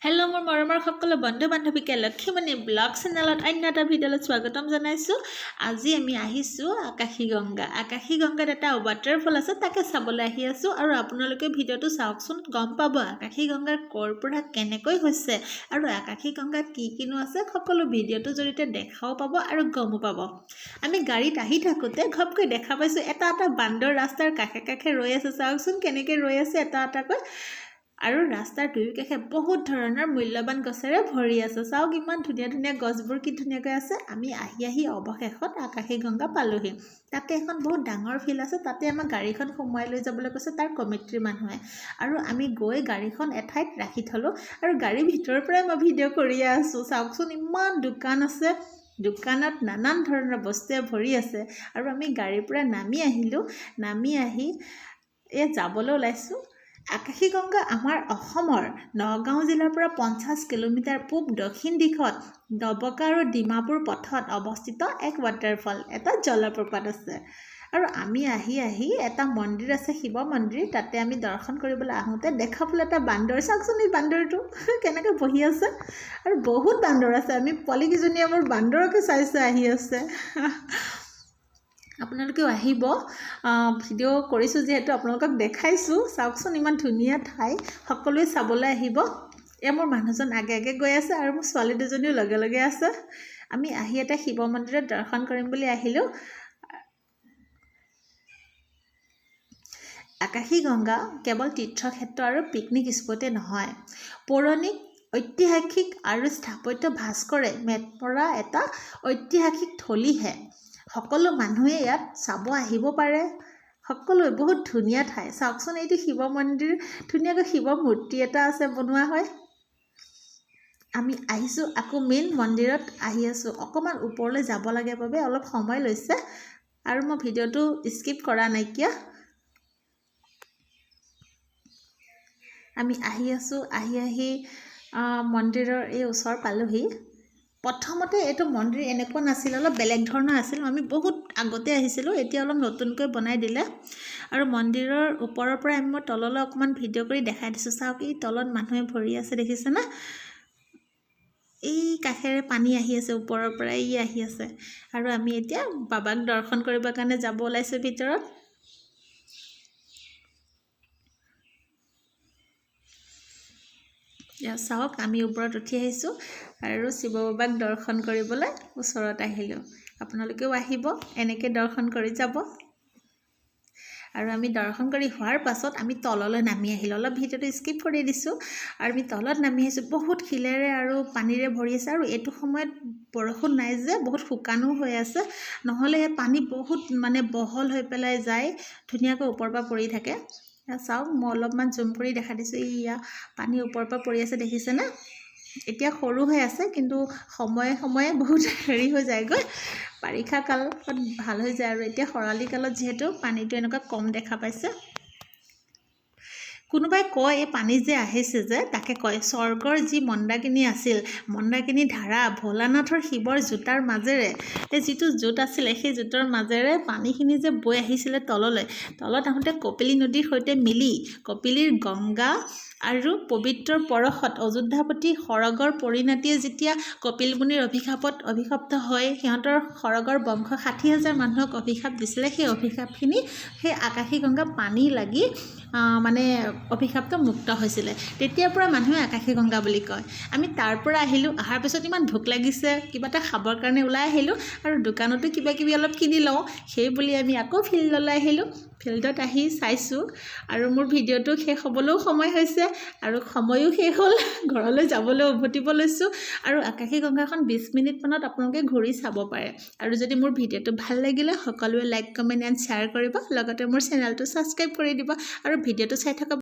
Hello' মোৰ মৰমৰ সকলো বন্ধু বান্ধৱীকে লক্ষীমণি ব্লগ চেনেলত অন্য এটা ভিডিঅ'লৈ স্বাগতম জনাইছোঁ। আজি আমি আহিছোঁ আকাশী গংগা। আকাশী গংগাত এটা ৱাটাৰফল আছে, তাকে চাবলৈ আহি আছোঁ। আৰু আপোনালোকে ভিডিঅ'টো চাওকচোন, গম পাব আকাশী গংগাৰ ক'ৰ পৰা কেনেকৈ হৈছে আৰু আকাশী গংগাত কি কিনো আছে। সকলো ভিডিঅ'টোৰ জৰিয়তে দেখাও পাব আৰু গমো পাব। আমি গাড়ীত আহি থাকোঁতে ঘপকৈ দেখা পাইছোঁ, এটা এটা বান্দৰ ৰাস্তাৰ কাষে কাষে ৰৈ আছে। চাওকচোন, কেনেকৈ ৰৈ আছে এটা এটাকৈ। আৰু ৰাস্তাৰ দুয়োকাষে বহুত ধৰণৰ মূল্যৱান গছেৰে ভৰি আছে। চাওক, ইমান ধুনীয়া ধুনীয়া গছবোৰ কি ধুনীয়াকৈ আছে। আমি আহি আহি অৱশেষত আকাশী গংগা পালোহি। তাতে এখন বহুত ডাঙৰ ফিল্ড আছে। তাতে আমাক গাড়ীখন সোমোৱাই লৈ যাবলৈ কৈছে তাৰ কমিটিৰ মানুহে। আৰু আমি গৈ গাড়ীখন এঠাইত ৰাখি থ'লোঁ আৰু গাড়ীৰ ভিতৰৰ পৰাই মই ভিডিঅ' কৰিয়ে আছোঁ। চাওকচোন, ইমান দোকান আছে, দোকানত নানান ধৰণৰ বস্তুৱে ভৰি আছে। আৰু আমি গাড়ীৰ পৰা নামি আহিলোঁ। নামি আহি এই যাবলৈ ওলাইছোঁ। আকাশী গংগা আমাৰ অসমৰ নগাঁও জিলাৰ পৰা 50 কিলোমিটাৰ পূব দক্ষিণ দিশত ডবকা আৰু ডিমাপুৰ পথত অৱস্থিত এক ৱাটাৰফল, এটা জলপ্ৰপাত আছে। আৰু আমি আহি আহি এটা মন্দিৰ আছে, শিৱ মন্দিৰ, তাতে আমি দৰ্শন কৰিবলৈ আহোঁতে দেখা পালোঁ এটা বান্দৰ। চাওকচোন, এই বান্দৰটো কেনেকৈ বহি আছে। আৰু বহুত বান্দৰ আছে। আমি পোৱালীকেইজনীয়ে মোৰ বান্দৰকে চাই চাই আহি আছে। আপোনালোকেও আহিব। ভিডিঅ' কৰিছোঁ যিহেতু আপোনালোকক দেখাইছোঁ। চাওকচোন, ইমান ধুনীয়া ঠাই, সকলোৱে চাবলৈ আহিব। এয়া মোৰ মানুহজন আগে আগে গৈ আছে আৰু মোৰ ছোৱালী দুজনীও লগে লগে আছে। আমি আহি এটা শিৱ মন্দিৰত দৰ্শন কৰিম বুলি আহিলোঁ। আকাশী গংগা কেৱল তীৰ্থক্ষেত্ৰ আৰু পিকনিক স্পটেই নহয়, পৌৰাণিক, ঐতিহাসিক আৰু স্থাপত্য ভাস্কৰে মেটমৰা এটা ঐতিহাসিক থলীহে। সকলো মানুহে ইয়াত চাব আহিব পাৰে সকলোৱে। বহুত ধুনীয়া ঠাই। চাওকচোন, এইটো শিৱ মন্দিৰ, ধুনীয়াকৈ শিৱ মূৰ্তি এটা আছে বনোৱা হয়। আমি আহিছোঁ, আকৌ মেইন মন্দিৰত আহি আছোঁ। অকণমান ওপৰলৈ যাব লাগে বাবে অলপ সময় লৈছে আৰু মই ভিডিঅ'টো স্কিপ কৰা নাইকিয়া। আমি আহি আছোঁ, আহি আহি মন্দিৰৰ এই ওচৰ পালোহি। প্ৰথমতে এইটো মন্দিৰ এনেকুৱা নাছিল, অলপ বেলেগ ধৰণৰ আছিল। আমি বহুত আগতে আহিছিলোঁ, এতিয়া অলপ নতুনকৈ বনাই দিলে। আৰু মন্দিৰৰ ওপৰৰ পৰা আমি মই তললৈ অকণমান ভিডিঅ' কৰি দেখাই দিছোঁ। চাওক, এই তলত মানুহে ভৰি আছে, দেখিছেনে? এই কাষেৰে পানী আহি আছে ওপৰৰ পৰা, ই আহি আছে। আৰু আমি এতিয়া বাবাক দৰ্শন কৰিবৰ কাৰণে যাব ওলাইছোঁ ভিতৰত। চাওক, আমি ওপৰত উঠি আহিছোঁ আৰু শিৱ বাবাক দৰ্শন কৰিবলৈ ওচৰত আহিলোঁ। আপোনালোকেও আহিব, এনেকৈ দৰ্শন কৰি যাব। আৰু আমি দৰ্শন কৰি হোৱাৰ পাছত আমি তললৈ নামি আহিলোঁ। অলপ ভিডিঅ'টো স্কিপ কৰি দিছোঁ। আৰু আমি তলত নামি আহিছোঁ। বহুত শিলেৰে আৰু পানীৰে ভৰি আছে। আৰু এইটো সময়ত বৰষুণ নাই যে বহুত শুকানো হৈ আছে, নহ'লে পানী বহুত মানে বহল হৈ পেলাই যায়, ধুনীয়াকৈ ওপৰৰ পৰা পৰি থাকে। চাওক, মই অলপমান জুম কৰি দেখাই দিছোঁ। এইয়া পানী ওপৰৰ পৰা পৰি আছে, দেখিছেনে? এতিয়া সৰু হৈ আছে, কিন্তু সময়ে সময়ে বহুত হেৰি হৈ যায়গৈ। বাৰিষা কালত ভাল হৈ যায়। আৰু এতিয়া খৰালি কালত যিহেতু পানীটো এনেকুৱা কম দেখা পাইছে। কোনোবাই কয়, এই পানী যে আহিছে যে, তাকে কয় স্বৰ্গৰ যি মন্দাকিনী আছিল, মন্দাকিনী ধাৰা ভোলানাথৰ শিৱৰ জোতাৰ মাজেৰে, এই যিটো জোত আছিলে, সেই জোতৰ মাজেৰে পানীখিনি যে বৈ আহিছিলে তললৈ, তলত আহোঁতে কপিলী নদীৰ সৈতে মিলি কপিলীৰ গংগা আৰু পবিত্ৰ পৰশত অযোধ্যাপতি সৰগৰ পৰিণতিয়ে যেতিয়া কপিল মুনিৰ অভিশাপত অভিশপ্ত হৈ সিহঁতৰ সৰগৰ বংশ 60,000 মানুহক অভিশাপ দিছিলে, সেই অভিশাপখিনি সেই আকাশী গংগা পানী লাগি মানে অভিশাপটো মুক্ত হৈছিলে। তেতিয়াৰ পৰা মানুহে আকাশী গংগা বুলি কয়। আমি তাৰ পৰা আহিলোঁ। অহাৰ পিছত ইমান ভোক লাগিছে, কিবা এটা খাবৰ কাৰণে ওলাই আহিলোঁ আৰু দোকানতো কিবা কিবি অলপ কিনি লওঁ সেই বুলি আমি আকৌ ফিল্ডলৈ আহিলোঁ। ফিল্ডত আহি চাইছোঁ আৰু মোৰ ভিডিঅ'টো শেষ হ'বলৈও সময় হৈছে আৰু সময়ো শেষ হ'ল, ঘৰলৈ যাবলৈ উভতিব লৈছোঁ। আৰু আকাশী গংগাখন 20 মিনিটমানত আপোনালোকে ঘূৰি চাব পাৰে। আৰু যদি মোৰ ভিডিঅ'টো ভাল লাগিলে, সকলোৱে লাইক, কমেণ্ট এণ্ড শ্বেয়াৰ কৰিব, লগতে মোৰ চেনেলটো ছাবস্ক্ৰাইব কৰি দিব আৰু ভিডিঅ'টো চাই থকা